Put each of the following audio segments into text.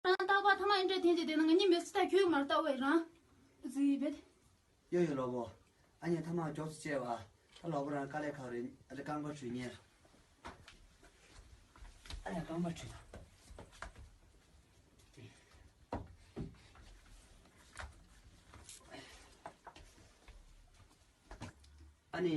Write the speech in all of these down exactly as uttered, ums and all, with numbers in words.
རང་རྟག་པར་ཐ་མག་འདྲ་འཐེན་བྱས་བསྡད་ན་ང་གཉིས་མི་སུ་ད་ཁྱོད་མར་ལྟ་བས་རང་། ཟི་བེད། ཡོ་ཡོ་ལོ་བོ། ཨ་ནི་ཐ་མག་མགྱོགས་སུ་བཅད་བ། ད་ལོ་བོ་རང་དཀའ་ལས་ཁག་རེད། ཨ་ལེ་རྐང་པ་འཁྲུད་ཉེ། ཨ་ལེ་རྐང་པ་འཁྲུད་དང་། ཨ་ནི་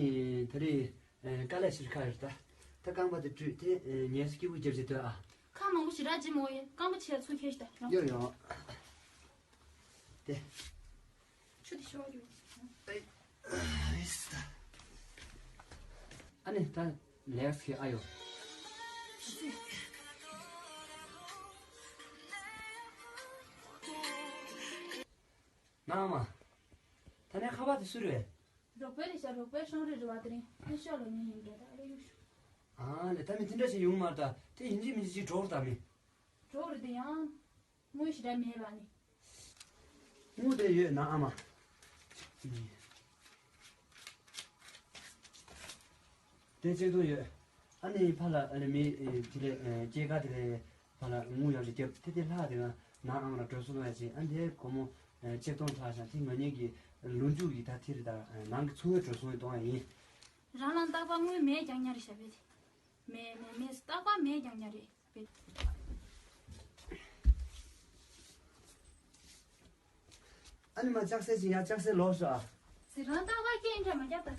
ད་རེས་དཀའ་ལས་ཞིག་ཁག་རེད་ད། ད་རྐང་པ་དེ་བཀྲུས་དེ་ངལ་གསོ་སྐྱིད་པོ་རྒྱབ་ཅིག་སྡོད་ཨ། ཁ་མང་པོ་ཞེ་དྲག་ཅིག་མོ་ཡེ་རྐང་པ་ཆེ་ཚུ་ཁྱེར་ཤི་ད་རང་། ཡོ་ཡོ། དེ། ཆུ་དེ་ཤོག་རྒྱུ། ཨ་ནི་ད་ལེགས་ཁྱེར་ཨ་ཡོ། ནང་མ། ད་ནས་ཁ་པར་དེ་སུ་རེད། རོགས་པའི་རེད་ཤག་རོགས་པའི་ཧྲང་རེད་རེད་བ་དེ་རིང་ཨེ་ཤོག་ལོ་ངའི་ཡིན་འདྲ་ད་ཨ་ལེ་ཡུག་ཤོག་ཨ་ལེ་ད་མི་དེ་འདྲ་ཞིག་ཡོང་མ་རེད་ད་དེ་ཡིན་གཅིག་མིན་གཅིག་གྲོགས་རེད་ད་མི། གྲོགས་རེད་དེ་ཡང་། དངུལ་ཞེ་དྲག་མེད་ལ་ནི། དངུལ་དེ་ཡོད་ན་ཨ་མ། དེ་ཆེ་དུང་ཡོད། ཨ་ནི་ཕ་ལ་ཨ་ལེ་མི་དེ་ལས་སྐྱེས་ཀ་དེ་ལས་ཕ་ལ་དངུལ་ཡག་ཞིག་རྒྱབ་དེ་དེ་ལྷག་དེ་ང་ནང་ཨང་ལ་འགྲོ་སོང་ཡག་ཞིག་ཨ་འདི་སྒོར་མོ་ཆིག་སྟོང་ལྷག་ཤག་དེ་ང་གཉིས་ཀྱི་ལོ་མཇུག་གི་ད་དེ་རེད་ད་ནང་གི་འཚོ་བའི་འགྲོ་སོང་གཏོང་ཡག་ཡིན། རང་ལ་རྟག་པར་དངུལ་མེད་ཀྱང་ཉར་རེད་ཤག་བེད། མེད་མེད་མེད་རྟག་པར་མེད་ཀྱང་ཉར་རེད་བེད། ཨ་ནི་མ་ལྕགས་སེར་ཅིག་ཡ་ལྕགས་སེར་ལོག་ཤོག་ཨ། ཟི་རང་རྟག་པར་སྐྱེལ་འདྲ་མ་རྒྱབ་ད།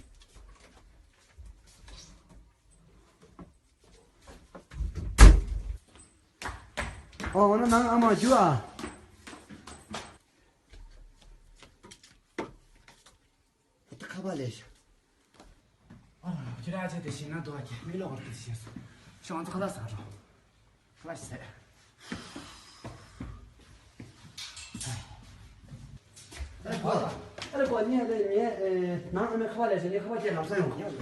ཨོ་འོ་ན་ནང་ཨ་མ་རྒྱུག་ཨ། ད་ཁ་པར་ལས་ཤག་ཨ་རོ་ཁྱེད་རང་ཆེ་དེ་ཤེས་ན་དོ་ཨ་ཁྱེད་མི་ལོག་ར་དེ་ཤེས་སོང་། ཤང་ཚོ་ཁ་ལག་ཟ་རོ། ཁ་ལག་ཟ། ཨ་རེ་གོ་ཨ་རེ་གོ་ཉེ་ལེ་ཉེ་ནང་ཨ་མའི་ཁ་པར་ལས་ཤག་ཉེ་ཁ་པར་ཅན་ལམ་སང་ཡོང་།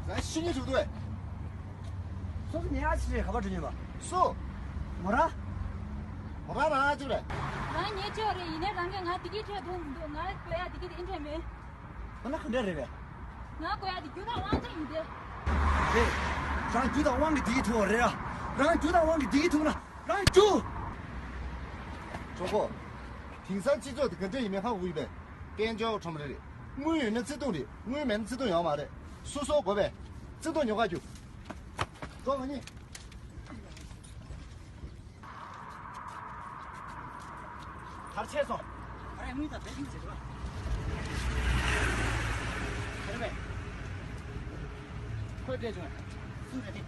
ང་ཤི་ཉེ་བྱུང་འདུག་བས། སོ་སོ་ཉེ་ཨ་ཅི་རེད་ག་པར་འགྲོ་ཉེ་བ། སུ། མོ་ར། མོ་ར་རང་ཨ་ཅི་རེད། རང་ཉེ་ཅོ་རེད་ཡིན་ནའི་རང་གིས་ང་དེ་གི་ཁྲལ་ཐོངས་མི་འདུག་ང་དགོས་ཡ་དེ་གི་དེ་ཨིན་ཁྲལ་མེད། ཁོ་ན་ག་འདྲ་རེད་བས། ང་དགོས་ཡ་དེ་རྒྱུ་དང་དབང་ཆ་ཡིན་ཏེ། རེད། རང་རྒྱུ་དང་དབང་གི་དེ་གི་ཐུག་རེད་ར། རང་རྒྱུ་དང་དབང་གི་དེ་གི་ཐུག་ན། རང་རྒྱུ། གྲོགས་པོ། དེང་སང་སྤྱི་ཚོགས་དེ་ག་འདྲ་ཡིན་མིན་ཧ་གོ་གི་མེད། དཔལ་འབྱོར་ཁྲོམ་ར་རེད། དངུལ་ཡོད་ན་བརྩེ་དུང་རེད། དངུལ་མེད་ན་བརྩེ་དུང་ཡོད་མ་རེད། སོ་སོ་དགོས་པས། བརྩེ་དུང་ཉོ་ག་རྒྱུ། འགྲོ་ང་གཉིས། དར་ཆས་སོང་། ཨ་རེ་དངུལ་དང་བེད་ཀིང་ཟེར་བ། ཁོ་རེ་བས། ཁོས་སྤྲད་བྱུང་། སུ་རེད་དེ།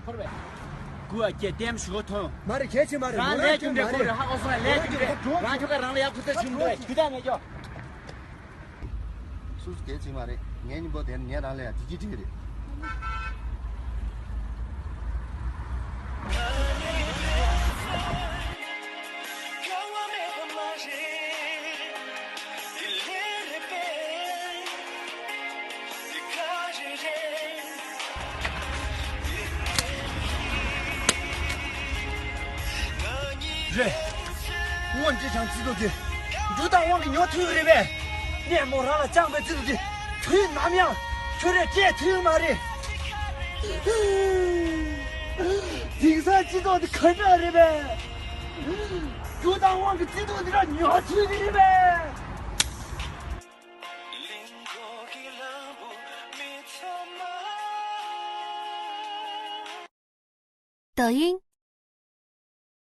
ཁོ་རེ་བས། དགུ་བ་སྐྱེ་ལྟད་མོ་ཞུ་གོ་ཐོན། མ་རེད་གལ་ཆེ་མ་རེད། རང་ལས་རྒྱུ་འབྲས་ཁོ་རེ་ཧ་གོ་སོང་ལས་རྒྱུ་འབྲས་རང་ཁྱོ་ག་རང་ལ་ཡག་ཁུ་ཚ་བྱུང་འདུག་རྒྱུ་དག་མེད་ཀྱོ། སུ་སུ་གལ་ཆེ་མ་རེད། ངའི་སྙིང་པོ་དེ་ནི་ངས་རང་ལ་ཡང་བདེ་སྐྱིད་སྤྲད་རེད། རེད། སྔོན་ཅི་ཆང་བརྩི་འདུག་གི་རྒྱུ་དང་དབང་གིས་ཉོ་ཐུབ་རེད་པས། ངས་མོ་རང་ལ་བཅངས་པའི་བརྩེ་དུང་དེ་དུས་ནམ་ཡང་ཁྱོད་རས་སྤྲད་ཐུབ་མ་རེད། དེང་སང་སྤྱི་ཚོགས་འདི་ག་འདྲ་རེད་པས། རྒྱུ་དང་དབང་གི་བརྩེ་དུང་འདི་ར་ཉོ་ཐུབ་ཀྱི་རེད་པས།抖音。